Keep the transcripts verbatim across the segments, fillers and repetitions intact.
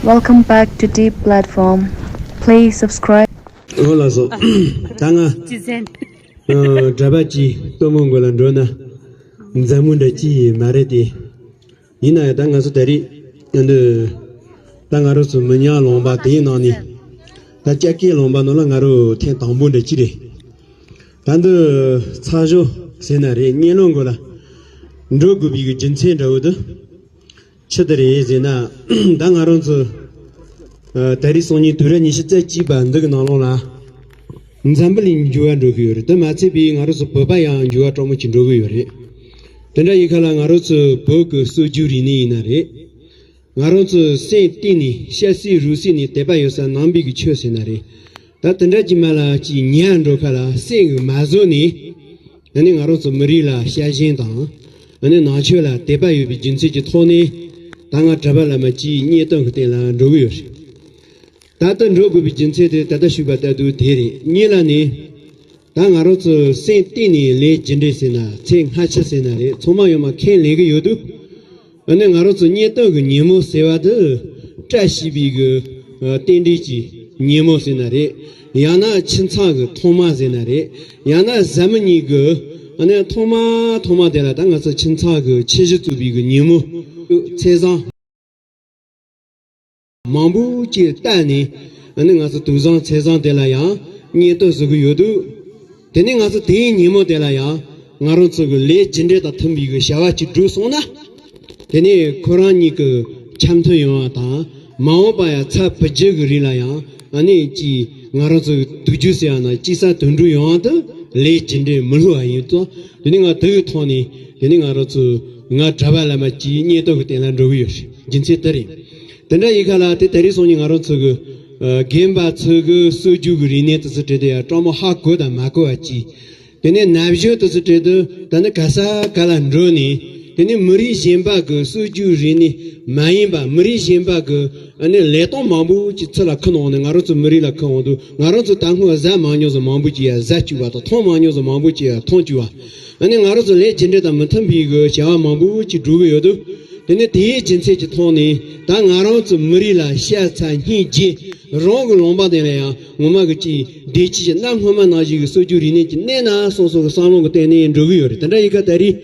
Welcome back to Deep Platform. Please subscribe. ཨོ་ལགས་སོ། ད་ང་ཅི་ཟེར། ཨ། གྲྭ་པ་གཅིག་སྟོན་མོ་མགོ་ལ་འགྲོ་ན་མཛའ་མོ་འདྲ་ཅི་མ་རེད་དེ། ཡིན་ན་ཡང་ད་ང་ཚོ་ད་རེས་འདི་ད་ང་རང་ཚོ་མི་ཉག་ལུང་པ་དེའི་ནང་ནས་ད་སྐྱ་སྐད་ལུང་པ་ནང་ལ་ང་རང་ཐེངས་དང་པོ་འདྲ་ཅི་རེད། ད་འདི་ཚགས་ཞུ་ཟེར་ན་རེད། གཉེན་ལུང་མགོ་ལ་འགྲོ་དགོས་པའི་གི་རྒྱུ་མཚན་འདྲ་བོ་འདི། ཆི་དེ་རེད་ཟེར་ན། ད་ང་རང་ཚོ་ཨ་ད་རེས་སང་ཉིན་དུས་རབས་ཉི་ཤུ་རྩ་གཅིག་པ་འདི་གི་ནང་ལོགས་ལ་འཛམ་བུ་གླིང་འགྱུར་བ་འགྲོ་གི་ཡོད་རེད། དེ་མ་ཚད་པའི་ང་རང་ཚོ་བོད་པ་ཡང་འགྱུར་བ་སྤྲོ་མོ་ཅིག་འགྲོ་གི་ཡོད་རེད། དེ་འདྲ་ཡིན་ཁ་ལ་ང་རང་ཚོ་བོད་ཀྱི་སྲོལ་རྒྱུན་རིག་གནས་ཡིན་ན་རེད། ང་རང་ཚོ་སེམས་གཏིང་ནས་སྐྱ་སེར་རུས་སེམས་ནས་དད་པ་ཡོད་ས་ནང་པའི་གི་ཆོས་ཟེར་ན་རེད། ད་དེ་འདྲ་གྱི་མ་ལ་ཅིག་ཉལ་འགྲོ་ཁ་ལ་སེམས་ཀྱི་མ་བཟོད་ནས། ཨ་ནི་ང་རང་ཚོ་མི་རིགས་ལ་ཤ་ཞེན་དང་། ཨ་ནི་ནང་ཆོས་ལ་དད་པ་ཡོད་པའི་རྒྱུ་མཚན་གྱི་ཐོག་ནས། ད་ང་གྲྭ་པ་བླ་མ་གཅིག་གཉེན་སྟོན་གྱི་སྟེང་ལ་འགྲོ་གི་ཡོད་རེད། ད་ལྟ་འགྲོ་དགོས་པའི་རྒྱུ་མཚན་དེ་ད་ལྟ་ཞུས་པ་ལྟར་དུ་དེ་རེད། གཉིས་ལ་ནི། ད་ང་རང་ཚོ་སེམས་གཏིང་ནས་ལས་ཇི་འདྲས་ཟེར་ན་ཚེ་སྔ་ཕྱི་ཟེར་ན་རེད། ཚང་མ་ཡོད་མ་ཁས་ལེན་གི་ཡོད་དུས། ཨ་ནི་ང་རང་ཚོ་གཉེན་སྟོན་གྱི་ཉིན་མོ་ཟེར་བ་དེ་བཀྲ་ཤིས་པའི་གི་ཨ་རྟེན་འབྲེལ་གྱི་ཉིན་མོ་ཟེར་ན་རེད། ཡང་ན་ཁྱིམ་ཚང་གི་ཐོག་མ་ཟེར་ན་རེད། ཡང་ན་བཟའ་མི་གཉིས་ཀྱི་ཨ་ནི་ཐོག་མ་ཐོག་མ་དེ་ལ་ད་ང་ཚོ་ཁྱིམ་ཚང་གི་ཁྱིམ་གཞི་བཙུགས་པའི་གི་ཉིན་མོ། ཚེས་བཟང་མང་པོ་ཅིག་བལྟས་ནས། ཨ་ནི་ང་ཚོ་དུས་བཟང་ཚེས་བཟང་དེ་ལ་ཡང་གཉེན་སྟོན་བཟོ་གི་ཡོད་དུས། དེ་ནས་ང་ཚོ་དེའི་ཉིན་མོ་དེ་ལ་ཡང་ང་རང་ཚོ་གི་ལས་ཇི་འདྲས་དང་མཐུན་པའི་གི་བྱ་བ་ཅིག་བསྒྲུབས་སོང་ན། དེ་ནས་ཁོ་རང་གཉིས་ཀྱི་འཆམ་མཐུན་ཡོང་བ་དང་། མ་འོངས་པ་ཡང་ཚ་བུ་རྒྱུད་ཀྱི་རིགས་ལ་ཡང་ཨ་ནི་ཅིག་ང་རང་ཚོ་གི་སྡུག་རྒྱུ་ཟེར་ཡང་ན་སྐྱིད་ས་དོན་འགྲུབ་ཡོང་བ་དེ་ལས་ཇི་འདྲས་མི་བསླུ་བ་ཡིན་ཙང་། དེ་ནི་ང་དེ་གི་ཐོག་ནས་དེ་ནི་ང་རང་ཚོ་ང་གྲྭ་པ་བླ་མ་གཅིག་གཉེན་སྟོན་གྱི་སྟེང་ལ་འགྲོ་གི་ཡོད་རེད། རྒྱུ་མཚན་དེ་རེད། དེ་འདྲ་ཡིན་ཁ་ལ་དེ་ད་རེས་སང་ཉིན་ང་རང་ཚོ་གི་ཨ་རྒན་པ་ཚོ་གི་སྲོལ་རྒྱུན་གྱི་རིག་གནས་དེ་ཚོ་བྲིས་ཏེ་ཡང་སྤྲང་མོ་ཧ་གོ་དང་མ་གོ་བ་གཅིག་དེ་ནས་ན་གཞོན་དེ་ཚོ་གྲས་དུ་ད་ནི་ག་ས་ག་ལ་འགྲོ་ནས། དེ་ནི་མི་རིགས་གཞན་པ་གི་སྲོལ་རྒྱུན་རིག་གནས་མ་ཡིན་པ། མི་རིགས་གཞན་པ་གི་ཨ་ནི་ལས་སྟངས་མང་པོ་ཅིག་ཚུར་ལ་ཁུར་འོང་ནས་ང་རང་ཚོ་མི་རིགས་ལ་ཁུར་འོང་དུས། ང་རང་ཚོ་ད་སྔོན་བཟའ་མ་མྱོང་ས་མང་པོ་ཅིག་ཡ་བཟའ་བཅུག་པ་དང་། མཐོང་མ་མྱོང་ས་མང་པོ་ཅིག་ཡ་མཐོང་བཅུག་པ། ཨ་ནི་ང་རང་ཚོ་ལས་ཇི་འདྲ་དང་མི་མཐུན་པའི་གི་བྱ་བ་མང་པོ་ཅིག་སྒྲུབ་གི་ཡོད་དུས། དེ་ནི་དེའི་རྒྱུ་མཚན་གྱི་ཐོག་ནས་ད་ང་རང་ཚོ་མི་རིགས་ལ་ཤ་ཚ་སྙིང་རྗེ། རང་གི་ལུང་པ་དེ་ལ་ཡང་ངོ་མ་གི་ཅིག་བདེ་སྐྱིད་ཅིག་གནའ་སྔོན་མ་ནང་བཞིན་གྱི་སྲོལ་རྒྱུན་རིག་གནས་ཅིག་གནས་ན་བསམ་བསམ་གི་བསམ་བློ་གི་སྟེང་ནས་འགྲོ་གི་ཡོད་རེད། དེ་འདྲ་ཡིན་ཁ་ད་རེས་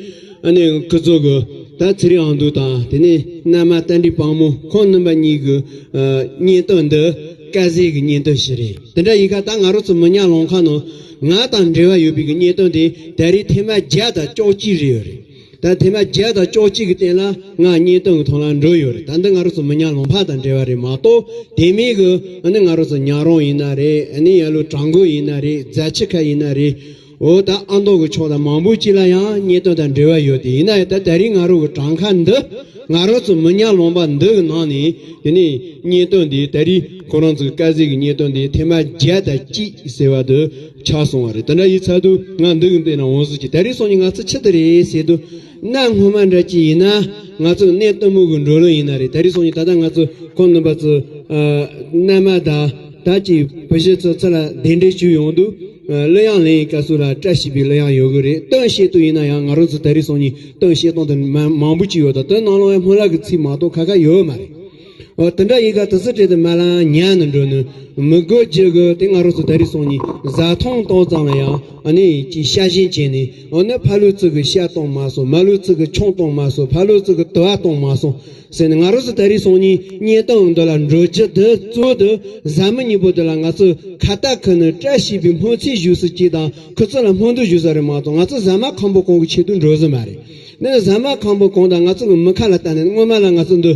ཨ་ནི་ཁུ་ཚོ་གི་ད་ཚེ་རིང་དབང་འདུས་དང་། དེ་ནས་མནའ་མ་བསྟན་འགྲིག་དཔལ་མོ་ཁོང་རྣམ་པ་གཉིས་ཀྱི་ཨ་གཉེན་སྟོན་འདི་དཀར་ཟས་ཀྱི་གཉེན་སྟོན་ཞིག་རེད། དེ་འདྲ་ཡིན་ཁ་ད་ང་རང་ཚོ་མི་ཉག་ལུང་ཁ་ནང་ང་དང་འབྲེལ་བ་ཡོད་པའི་གི་གཉེན་སྟོན་དེ་ད་རེས་ཐེངས་མ་བརྒྱ་དང་བཅུ་གཅིག་རེད་ཡོད་རེད། ད་ཐེངས་མ་བརྒྱ་དང་བཅུ་གཅིག་གི་སྟེང་ལ་ང་གཉེན་སྟོན་གྱི་ཐོག་ལ་འགྲོ་ཡོད་རེད། ད་འདི་ང་རང་ཚོ་མི་ཉག་ལུང་པ་དང་འབྲེལ་བ་རེད་མ་གཏོགས། དེ་མིན་གྱི་ཨ་ནི་ང་རང་ཚོ་ཉག་རོང་ཡིན་ན་རེད། ཨ་ནི་ཡ་ལོ་བྲག་འགོ་ཡིན་ན་རེད། རྫ་ཆུ་ཁ་ཡིན་ན་རེད། འོ་ད་ཨ་མདོ་གི་ཕྱོགས་དང་མང་པོ་ཅིག་ལ་ཡང་གཉེན་སྟོན་དང་འབྲེལ་བ་ཡོད་དེ། ཡིན་ན་ཡང་ད་ད་རིང་ང་རང་གི་གྲངས་ཀ་འདི་ང་རང་ཚོ་མི་ཉག་ལུང་པ་འདི་གི་ནང་ནས་དེ་ནས་གཉེན་སྟོན་འདི་ད་རིང་ཁོ་རང་ཚོའི་དཀར་ཟས་ཀྱི་གཉེན་སྟོན་འདི་ཐེངས་མ་བརྒྱ་དང་གཅིག་ཟེར་བ་འདི་ཆགས་སོང་བ་རེད། དེ་འདྲ་ཡིན་ཚར་དུས་ང་འདི་གི་སྟེང་ན་འོང་ཟེར་གྱི། ད་རེས་སང་ཉིན་ང་ཚོ་ཆི་ཟིག་རེད་ཟེར་དུས། གནའ་སྔོན་མ་འདྲ་ཅིག་ཡིན་ན་ང་ཚོ་གནས་སྟོན་མོ་གི་འགྲོ་ལུགས་ཡིན་ན་རེད། ད་རེས་སང་ཉིན་ད་ལྟ་ང་ཚོ་ཁོང་རྣམ་པ་ཚོ་ཨ་མནའ་མ་དང་ད་ཅིག་བུ་གཞི་ཚོ་ཚུར་ལ་གདན་འདྲེན་ཞུས་ཡོང་དུས། ཨ་གླུ་དབྱངས་ལེན་ཡི་སྐབས་སུ་ལ་བཀྲ་ཤིས་པའི་གླུ་དབྱངས་ཡོད་གི་རེད། སྟོན་བཤད་དུས་ཡིན་ན་ཡང་ང་རང་ཚོ་ད་རེས་སང་ཉིན་སྟོན་བཤད་སྟངས་དེ་མ་མང་པོ་ཅིག་ཡོད། ད་དོན་ནང་ལོགས་ཡང་སྨོན་ལམ་གི་ཚིག་མ་གཏོགས་ཁ་ཁ་ཡོད་མ་རེད། འོ་དེ་འདྲ་ཡིན་ཁ་དེ་ཚོ་བྲིས་ཏེ་མ་ལ་ཉན་ནས་འགྲོ་ནི་མི་དགོས་རྒྱུ་གི། དེ་ང་རང་ཚོ་ད་རེས་སང་ཉིན་བཟའ་འཐུང་གཏོང་ཙམ་ལ་ཡང་ཨ་ནི་ཅིག་ཤ་ཞེན་བྱས་ནས། འོ་ན་ཕ་ལུག་ཚོ་གི་ཤ་གཏོང་མ་སོང་། མ་ལུག་ཚོ་གི་ཆང་གཏོང་མ་སོང་། ཕ་ལུག་ཚོ་གི་དུ་བ་གཏོང་མ་སོང་ཟེར་ནས། ང་རང་ཚོ་ད་རེས་སང་ཉིན་གཉེན་སྟོན་འདི་ལ་འགྲོ་རྒྱུ་དེ་གཙོ་བོ་དེ་བཟའ་མི་གཉིས་པོ་དེ་ལ་ང་ཚོ་ཁ་བཏགས་ཁུར་ནས་བཀྲ་ཤིས་པའི་སྨོན་ཚིག་ཞུ་ས་གཅིག་དང་། ཁོ་ཚོ་ལ་སྨོན་འདུན་ཞུ་ས་རེད་མ་གཏོགས། ང་ཚོ་ཟ་མ་ཁམ་པོ་གོང་གི་ཆེད་དུ་འགྲོ་ས་མ་རེད། ནི་ཟ་མ་ཁམ་པོ་གོང་དང་ང་ཚོ་གི་མི་ཁ་ལ་ལྟ་ནས། སྔོན་མ་ལ་ང་ཚོ་འདི་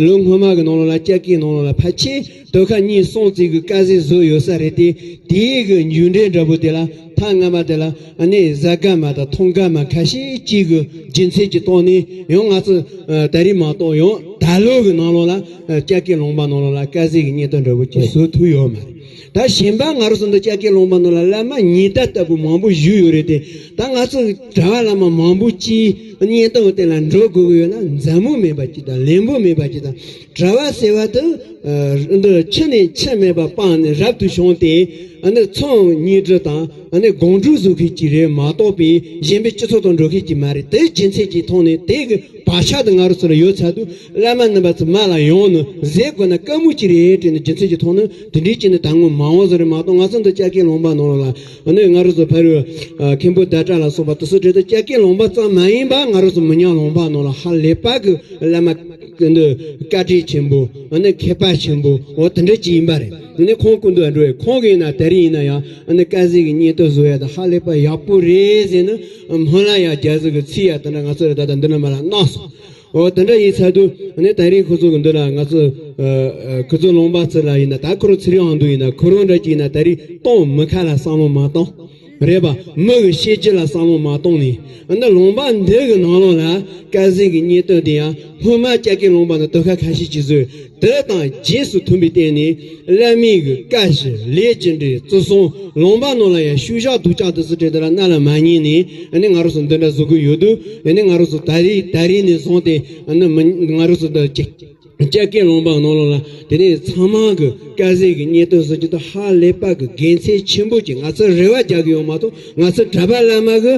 ལོ་སྔོན་མ་གི་ནང་ལོགས་ལ་སྐྱ་ཀའི་ནང་ལོགས་ལ་ཕལ་ཆེར་དོ་ཁ་གཉིས་གསུམ་ཙམ་གི་དཀར་ཟས་བཟོས་ཡོད་ས་རེད་དེ། དེའི་གི་མཇུག་འབྲས་འདྲ་པོ་དེ་ལ་ཐ་སྔ་མ་དེ་ལ་ཨ་ནི་བཟའ་དཀའ་མ་དང་འཐུང་དཀའ་མ་ཁ་ཤས་ཅིག་གི་རྒྱུ་མཚན་གྱི་ཐོག་ནས། ཡང་ང་ཚོ་ཨ་ད་རེས་མ་གཏོགས་ཡང་ད་ལོ་གི་ནང་ལོགས་ལ་ཨ་སྐྱ་ཀའི་ལུང་པ་ནང་ལོགས་ལ་དཀར་ཟས་ཀྱི་གཉེན་སྟོན་འདྲ་པོ་ཅིག་བཟོ་ཐུབ་ཡོད་མ་རེད། ད་གཞན་པ་ང་རང་ཚོ་འདི་སྐྱ་ཀའི་ལུང་པ་ནང་ལ་བླ་མ་ཉི་ཟླ་ལྟ་བུ་མང་པོ་བཞུགས་ཡོད་རེད་དེ། ད་ང་ཚོ་གྲྭ་པ་བླ་མ་མང་པོ་ཅིག་ གཉེན་སྟོན་དེ་ལ་འགྲོ་དགོས་ཀྱི་ཡོད་ན་མཛའ་མོ་མེད་པ་ཅིག་དང་ལེན་པོ་མེད་པ་ཅིག་དང་གྲྭ་བ་ཟེར་བ་དེ་འདི་ཆུ་ནས་ཆུ་མེད་པ་སྤངས་ནས་རབ་ཏུ་བྱུང་སྟེ་འདི་ཚོང་གཉིས་སྒྲིལ་དང་འདི་སྒོམ་སྒྲུབ་བཟོ་མཁན་ཅིག་རེད་མ་གཏོགས་པའི་གཞན་པའི་སྤྱི་ཚོགས་དང་འགྲོ་མཁན་ཅིག་མ་རེད། དེའི་རྒྱུ་མཚན་གྱིས་མཐོང་ནས་དེ་གི་བག་ཆགས་དེ་ང་རང་ཚོ་ལ་ཡོད་ཚར་དུས་བླ་མ་རྣམ་པ་ཚོ་མ་ལ་ཡོང་ནས་ཟས་དགོས་ན་དཀའ་མོ་ཅིག་རེད་དྲན་ནས་རྒྱུ་མཚན་གྱིས་མཐོང་ན་དེ་འདྲའི་ཅིག་ནི་ད་ངོ་མ་འོངས་བཟོ་རེད་མ་གཏོགས་ང་ཚོ་འདི་སྐྱ་ཀའི་ལུང་པ་ནང་ལ་ཨ་ནི་ང་རང་ཚོ་ཕ་རོལ་མཁན་པོ་ཟླ་གྲགས་ལ་སོགས་པ་དེ་ཚོ་གྲས་དེ་སྐྱ་ཀའི་ལུང་པ་ཙམ་མ་ཡིན་པ་ང་རང་ཚོ་མི་ཉག་ལུང་པ་ནང་ལ་ཧ་ལས་པ་གི་བླ་མ་འདི་བཀའ་དྲིན་ཆེན་པོ་ཨ་ནི་མཁས་པ་ཆེན་པོ་འོ་དེ་འདྲ་ཅིག་ཡིན་པ་རེད། ཨ་ནི་ཁོང་སྐུ་མདུན་འགྲོ་བས་ཁོང་གི་ཡིན་ན་ད་རིང་ཡིན་ན་ཡང་ཨ་ནི་དཀར་ཟས་ཀྱི་གཉེན་སྟོན་བཟོ་ཡ་དེ་ཧ་ལས་པ་ཡག་པོ་རེད་ཟེར་ནས་སྨོན་ལམ་ཡང་རྒྱག་ཟིག་གི་ཚིག་ཡ་དེ་འདྲ་ང་ཚོ་ལ་ད་ལྟ་འདི་འདྲ་མ་ལ་གནང་སོང་། འོ་དེ་འདྲ་ཡིན་ཚར་དུས་ཨ་ནི་ད་རིང་ཁོ་ཚོ་གི་འདི་ལ་ང་ཚོ་ཁོ་ཚོ་ལུང་པ་ཚོ་ལ་ཡིན་ན་ད་ཁོ་རང་ཚེ་རིང་དབང་འདུས་ཡིན་ན་ཁོ་རང་འདྲ་ཅིག་ཡིན་ན་ད་རིང་གཏོང་མི་ཁ་ལ་བསམ་བློ་མ་བཏང་། རེད་པ། མི་གི་བཤད་རྒྱུ་ལ་བསམ་བློ་མ་གཏོང་ནས་ཨ་ནི་ལུང་པ་འདི་གི་ནང་ལོགས་ལ་དཀར་ཟས་ཀྱི་གཉེན་སྟོན་དེ་ཡང་སྔོན་མ་སྐྱ་ཀའི་ལུང་པ་ནས་དོ་ཁ་ཁ་ཤས་ཀྱིས་བཟོས། དེ་དང་རྗེས་སུ་མཐུན་པའི་སྟེང་ནས་བླ་མའི་གི་བཀའ་བཞིན་ལས་ཀྱི་འབྲས་བརྩི་སྲུང་ལུང་པ་ནང་ལ་ཡང་ཤུལ་བཞག་སྡུག་ཅག་དེ་ཚོ་གྲས་དེ་ལ་རྣ་ལ་མ་ཉན་ནས་ཨ་ནི་ང་རང་ཚོ་འདི་འདྲ་བཟོ་གི་ཡོད་དུས་ཨ་ནི་ང་རང་ཚོ་ད་རེས་ད་རེས་ནས་བཟུང་སྟེ་ཨ་ནི་མི་ང་རང་ཚོ་འདི་ཅིག་སྐྱ་ཀའི་ལུང་པ་ནང་ལོགས་ལ་དེ་ནས་ཚང་མ་གི་དཀར་ཟས་ཀྱི་གཉེན་སྟོན་ཟེར་གྱི་འདུག་ཧ་ལས་པ་གི་དགེ་མཚན་ཆེན་པོ་ཅིག་ང་ཚོ་རེ་བ་རྒྱག་གི་ཡོད་མ་གཏོགས་ང་ཚོ་གྲྭ་པ་བླ་མ་གི་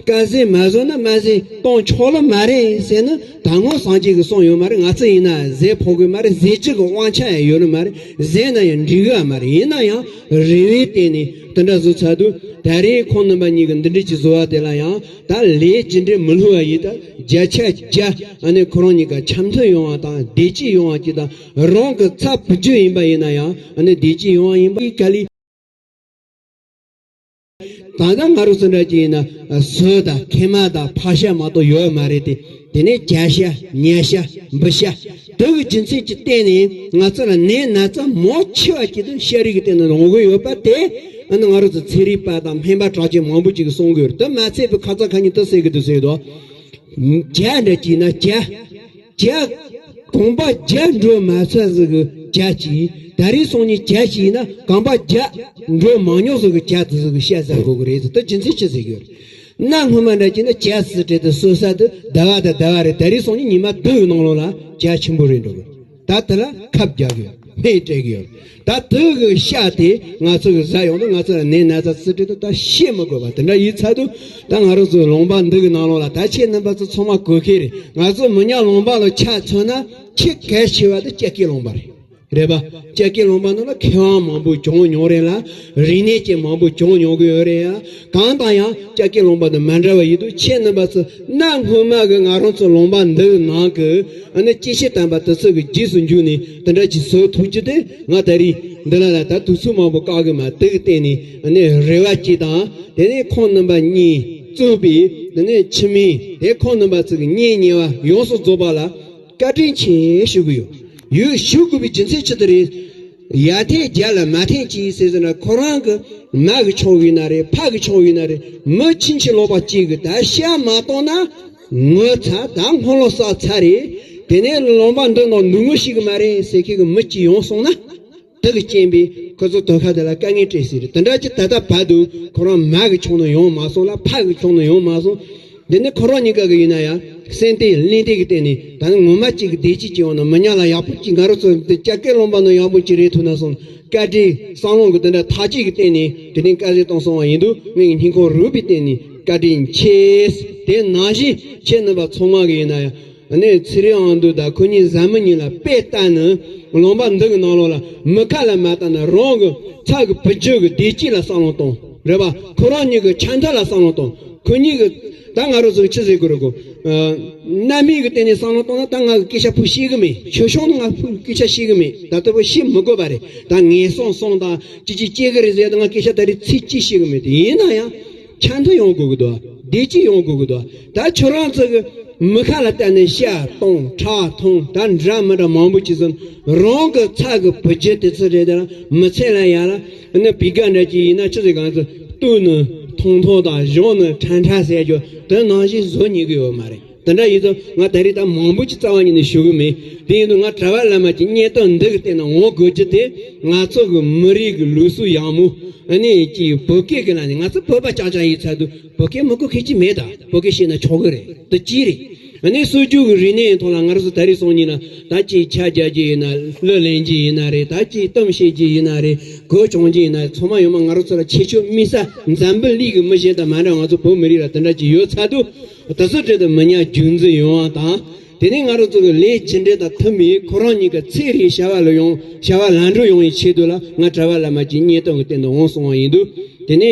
དཀར་ཟས་མ་བཟོ་ན་མ་ཟས་གཏོང་ཆོག་ལོ་མ་རེད་ཟེར་ན་ད་སྔོན་སངས་རྒྱས་ཀྱིས་གསུངས་ཡོད་མ་རེད། ང་ཚོ་ཡིན་ན་ཟས་ཕོག་གི་མ་རེད། ཟས་བཅུད་ཀྱི་དབང་ཆ་ཡང་ཡོད་ནི་མ་རེད། ཟས་ན་ཡང་འགྲིག་གི་མ་རེད། ཡིན་ན་ཡང་རེ་བའི་སྟེང་ནས་དེ་འདྲ་བཟོ་ཚར་དུས་ད་རེས་ཁོང་རྣམ་པ་གཉིས་ཀྱི་འདི་འདྲ་ཅིག་བཟོ་བ་དེ་ལ་ཡང་། ད་ལས་ཇི་འདྲའི་མི་བསླུ་བ་ཡིན་ད་བརྒྱ་ཆ་བརྒྱ་ཨ་ནི་ཁོ་རང་གཉིས་ཀ་འཆམ་མཐུན་ཡོང་བ་དང་བདེ་སྐྱིད་ཡོང་བ་གཅིག་དང་རང་གི་ཚ་བུ་རྒྱུད་ཡིན་པ་ཡིན་ན་ཡང་ཨ་ནི་བདེ་སྐྱིད་ཡོང་བ་ཡིན་པ་ཡིན་ག་ལི། ད་ལྟ་ང་རང་ཚོ་འདྲ་ཅིག་ཡིན་ན་ཟོལ་དང་མཁལ་མ་དང་ཕག་ཤ་མ་གཏོགས་ཡོད་མ་རེད་དེ། དེ་ནས་རྒྱ་ཤ་ཉ་ཤ་འབུ་ཤ་དེ་གི་རྒྱུ་མཚན་གྱི་སྟེང་ནས་ང་ཚོ་ལ་ནད་ན་ཚ་མང་ཆེ་བ་ཅིག་ཏུ་ཤ་རིགས་ཀྱི་སྟེང་ནས་ཡོང་གི་ཡོད་པ་དེ་ཨ་ནི་ང་རང་ཚོ་ཚན་རིག་པ་དང་སྨན་པ་གྲགས་ཅན་མང་པོ་ཅིག་གིས་གསུང་གི་ཡོད་རེད། དེ་མ་ཚད་པའི་ཁ་ཚ་ཁ་ཉིན་དུ་ཟེར་གི་འདུག་ཟེར་དོ། བརྒྱ་འདྲ་ཅིག་ན་བརྒྱ་བརྒྱ་གོམ་པ་བརྒྱ་འགྲོ་མ་ཚར་ཟིག་གི་བརྒྱ་ཅིག་ད་རེས་སོང་ཉིན་བརྒྱ་ཅིག་ཡིན་ན་གོམ་པ་བརྒྱ་འགྲོ་མ་མྱོང་ཟིག་གི་བརྒྱ་དེ་ཟིག་གི་བཤད་ཟ་དགོས་གི་རེད་ཟེར། དེ་རྒྱུ་མཚན་ཅི་ཟེར་གི་ཡོད་རེད། གནའ་སྔོན་མ་འདྲ་ཅིག་ན་བརྒྱ་ཟེར་དེ་དེ་གསོད་ས་དེ་ཟླ་བ་དང་ཟླ་བ་རེད། ད་རེས་སོང་ཉིན་ཉི་མ་བདུན་གི་ནང་ལོགས་ལ་བརྒྱ་ཆེན་པོ་རེད་འགྲོ་གི། ད་དེ་ལ་ཁབ་རྒྱག་གི་ཡོད། སྨན་སྤྲད་གི་ཡོད། ད་དེ་གི་ཤ་དེ་ང་ཚོ་གི་ཟ་ཡོང་དུས་ང་ཚོ་ལ་ནད་ན་ཚ་ཙི་ཏྲི་དེ་ད་ཤེས་མི་དགོས་པ་དེ་འདྲ་ཡིན་ཚར་དུས། ད་ང་རང་ཚོའི་ལུང་པ་འདི་གི་ནང་ལོགས་ལ་ད་ཁྱེད་རྣམ་པ་ཚོ་ཚང་མ་གོ་མཁན་རེད། ང་ཚོ་མི་ཉག་ལུང་པ་ལ་ཆ་མཚོན་ན་ཁྱེད་གལ་ཆེ་བ་དེ་སྐྱ་ཀའི་ལུང་པ་རེད། རེད་པ། སྐྱ་ཀའི་ལུང་པ་ནང་ལ་མཁས་དབང་མང་པོ་བྱུང་མྱོང་རེད་ལ། རིག་གནས་ཅན་མང་པོ་བྱུང་མྱོང་གི་ཡོད་རེད་ཡ། གང་དང་ཡང་སྐྱ་ཀའི་ལུང་པ་དང་མ་འདྲ་བ་ཡིན་དུས་ཁྱེད་རྣམ་པ་ཚོ་གནའ་སྔོན་མ་གི་ང་རང་ཚོ་ལུང་པ་འདིའི་ནང་གི་ཨ་ནི་སྐྱེས་ཆེན་དམ་པ་དེ་ཚོ་གི་རྗེས་སུ་འཇུག་ནས་དེ་འདྲ་ཅིག་བཟོ་ཐུབ་རྒྱུ་དེ་ང་ད་རེས་འདི་ལ་ལ་ད་དུས་ཚོད་མང་པོ་བཀག་གི་མ་དེ་གི་སྟེང་ནས་ཨ་ནི་རེ་བ་ཅིག་དང་དེ་ནས་ཁོང་རྣམ་པ་གཉིས་གཙོས་པའི་དེ་ནས་ཁྱིམ་མི་དེ་ཁོང་རྣམ་པ་ཚོ་གི་གཉེན་ཉེ་བ་ཡོངས་སུ་རྫོགས་པ་ལ། བཀའ་དྲིན་ཆེ་ཞུ་གི་ཡོད། ཡོད་ཞུ་དགོས་པའི་རྒྱུ་མཚན་ཅི་ལྟར་རེད། ཡར་འཐེན་རྒྱ་ལ་མར་འཐེན་གྱིས་ཟེར་ཟེར་ན་ཁོ་རང་གི་མ་གི་ཆུང་བའི་ན་རེད། ཕ་གི་ཆུང་བའི་ན་རེད། མི་ཕྱིན་ཆད་ལོག་པ་གཅིག་གི་ད་ཤ་མ་གཏོང་ན་ངོ་ཚ་ད་སྔོན་ལོག་ས་ཚ་རེད། དེ་ནས་ལུང་པ་འདི་ནང་ནུ་ངོ་ཞིག་གི་མ་རེད་ཟེར་མཁན་གི་མི་གཅིག་ཡོང་སོང་ན། དེ་གི་རྐྱེན་པས་ཁོ་ཚོ་དོ་ཁ་དེ་ལ་དཀའ་ངལ་སྤྲད་སྲིད་རེད། དེ་འདྲ་ཅིག་ད་ལྟ་བར་དུ་ཁོ་རང་མ་གི་ཆུང་ནས་ཡོང་མ་སོང་ལ་ཕ་གི་ཆུང་ནས་ཡོང་མ་སོང་། འདི་ནི་ཁོ་རང་གཉིས་ཀ་གི་ཡིན་ན་ཡང་སེམས་གཏིང་གླེང་སྟེགས་ཀྱི་སྟེང་ནས་ད་ནི་ངོ་མ་གཅིག་གི་བདེ་སྐྱིད་ཀྱི་འོག་ན་མི་ཉག་ལ་ཡག་པོ་གཅིག་ང་རང་ཚོ་འདི་སྐྱ་ཀའི་ལུང་པ་ནང་ཡག་པོ་གཅིག་རེད་ཐུབ་ན་སོང་བཀའ་དྲིན་བསམ་བློ་གི་འདི་འདྲ་ཐག་གཅིག་གི་སྟེང་ནས་དེ་རིང་དཀར་ཟས་བཏང་སོང་བ་ཡིན་དུས་ངས་སྙིང་ཁོང་རུས་པའི་སྟེང་ནས་བཀའ་དྲིན་ཆེ། དེ་ནང་བཞིན་ཁྱེད་རྣམ་པ་ཚང་མ་གི་ཡིན་ན་ཡང་། ཨ་ནི་ཚེ་རིང་དབང་འདུས་དང་ཁོ་གཉིས་བཟའ་མི་གཉིས་ལ་དཔེ་ལྟ་ནི་ལུང་པ་འདི་གི་ནང་ལོགས་ལ་མི་ཁ་ལ་མ་ལྟ་ན་རང་གི་ཚ་གི་བུ་རྒྱུད་གི་བདེ་སྐྱིད་ལ་བསམ་བློ་གཏོང་རེད་པ། ཁོ་རང་གཉིས་ཀྱི་ཆ་མཐུན་ལ་བསམ་བློ་གཏོང་། ཁོ་གཉིས་ཀྱི་ད་ང་རང་ཚོ་གི་ཆི་ཟེར་དགོས་རེད་གོ། རྣམ་སྨིན་གི་སྟེང་ནས་བསམ་བློ་གཏོང་ན་ད་ང་གི་སྐད་ཆ་ཕུ་ཤེས་གི་མེད། ཆོས་ཕྱོགས་ནས་ང་ཕུ་སྐད་ཆ་ཤེས་གི་མེད། ད་ལྟ་བུ་ཤེས་མི་དགོས་པ་རེད། ད་ངན་སོང་གསུམ་དང་ཅི་ཅི་སྐྱེ་གི་རེད་ཟེར་ད་ང་སྐད་ཆ་ད་རེས་ཚིག་གཅིག་ཤེས་གི་མེད། དེ་ཡིན་ན་ཡང་། ཆ་མཐུན་ཡོང་དགོས་ཀྱི་འདུག་བདེ་སྐྱིད་ཡོང་དགོས་ཀྱི་འདུག་ད་ཁྱོད་རང་ཚོ་གི་མི་ཁ་ལ་བལྟས་ནས་ཤ་གཏོང་ཁྲག་འཐུང་ད་འདྲ་མི་འདྲ་མང་པོ་ཅིག་ཟིན། རང་གི་ཚ་གི་བུ་རྒྱུད་དེ་ཚོ་རེད། དེ་ལ་མི་ཚེ་ལ་ཡ་ལ་ནི་བི་ག་འདྲ་ཅིག་ཡིན་ན་ཆི་ཟིག་གང་ཚོ་བཏུས་ནི་ཐུང་ཐུང་དང་གཞོན་ནི་ཁྲ་ཁྲ་ཟེར་རྒྱུ་དེ་ནང་བཞིན་བཟོ་ཉན་གི་ཡོད་མ་རེད། དེ་འདྲ་ཡིན་ཙང་ང་ད་རེས་ད་མང་པོ་ཅིག་རྩ་བ་ཉིད་ནས་ཞུ་གི་མེད། དེ་ཡིན་དུས་ང་གྲྭ་པ་བླ་མ་གི་བསྙེན་དོན་འདི་གི་སྟེང་ན་འོང་དགོས་རྒྱུ་དེ། ང་ཚོ་གི་མི་རིགས་ཀྱི་ལུགས་སྲོལ་ཡག་མོ། ཨ་ནི་ཅིག་བོད་སྐད་ཀྱི་ལ་ནི་ང་ཚོ་བོད་པ་རྐྱང་རྐྱང་ཡིན་ཚར་དུས་བོད་སྐད་མི་གོ་མཁན་ཅིག་མེད། ད་བོད་སྐད་ཤེས་ན་ཆོག་གི་རེད། དེ་གཅིག་རེད། ཨ་ནི་སྲོལ་རྒྱུན་གྱི་རིག་གནས་ཐོག་ལ་ང་རང་ཚོ་ད་རེས་སང་ཉིན་ལ་ད་ཅིག་ཕྱག་རྒྱག་རྒྱུ་ཡིན་ན། གླུ་ལེན་རྒྱུ་ཡིན་ན་རེད། ད་ཅིག་གཏམ་བཤད་རྒྱུ་ཡིན་ན་རེད། གོས་གྱོན་རྒྱུ་ཡིན་ན། ཚང་མ་ཡོད་མ་ང་རང་ཚོ་ལ་ཁྱད་ཆོས་དམིགས་བསལ་འཛམ་བུ་གླིང་གི་མི་གཞན་དང་མ་འདྲ་བ་ང་ཚོ་བོད་མི་རིགས་ལ་དེ་འདྲ་ཅིག་ཡོད་ཚར་དུས། དེ་ཚོ་འདྲ་དུ་མི་ཉག་རྒྱུན་འཛིན་ཡོང་བ་དང་། དེ་ནས་ང་རང་ཚོ་གི་ལས་ཇི་འདྲ་དང་མཐུན་པའི་ཁོ་རང་ཉིད་ཀྱི་ཚེ་རིང་བྱ་བ་ལ་ཡོང་། བྱ་བ་ལམ་འགྲོ་ཡོང་བའི་ཆེད་དུ་ལ་ང་གྲྭ་པ་བླ་མ་གི་བསྙེན་དོན་གྱི་སྟེང་དུ་འོང་སོང་བ་ཡིན་དུས། དེ་ནས་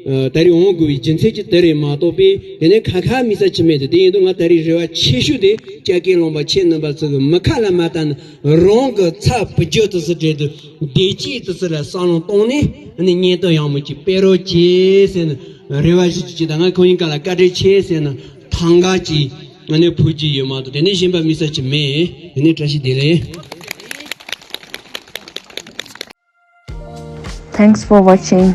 ཨ་ད་རེས་འོང་དགོས་པའི་རྒྱུ་མཚན་གྱི་དེ་རེད་མ་གཏོགས་པས། དེ་ནས་ཁ་ཁ་མི་ས་ཆི་མེད་དེ། དེ་ཡིན་དུས་ང་ད་རེས་རེ་བ་ཆེ་ཤོས་དེ་སྐྱབས་མགོན་བླ་མ་ཁྱེད་རྣམ་པ་ཚོ་གི་མི་ཁ་ལ་མ་བཏང་ན་རང་གི་ཚབ་བུ་རྒྱུད་དུ་སུ་བྲེལ་དུས་བདེ་སྐྱིད་དུ་སུ་ལ་བསམ་བློ་བཏང་ནས། ཨ་ནི་བསྙེན་དོན་ཡག་མོ་ཅིག་སྤེལ་རོགས་བྱེད་ཟེར་ནས་རེ་བ་ཞུ་ཅིག་དང་། ང་ཁོང་གཉིས་ཀ་ལ་བཀའ་དྲིན་ཆེ་ཟེར་ནས་ཐང་ག་ཅིག་ང་ནས་ཕུལ་གྱི་ཡོད་མ་གཏོགས། དེ་ནས་གཞན་པ་མི་ས་ཅིག་མེད། དེ་ནས་བཀྲ་ཤིས་བདེ་ལེགས། Thanks for watching.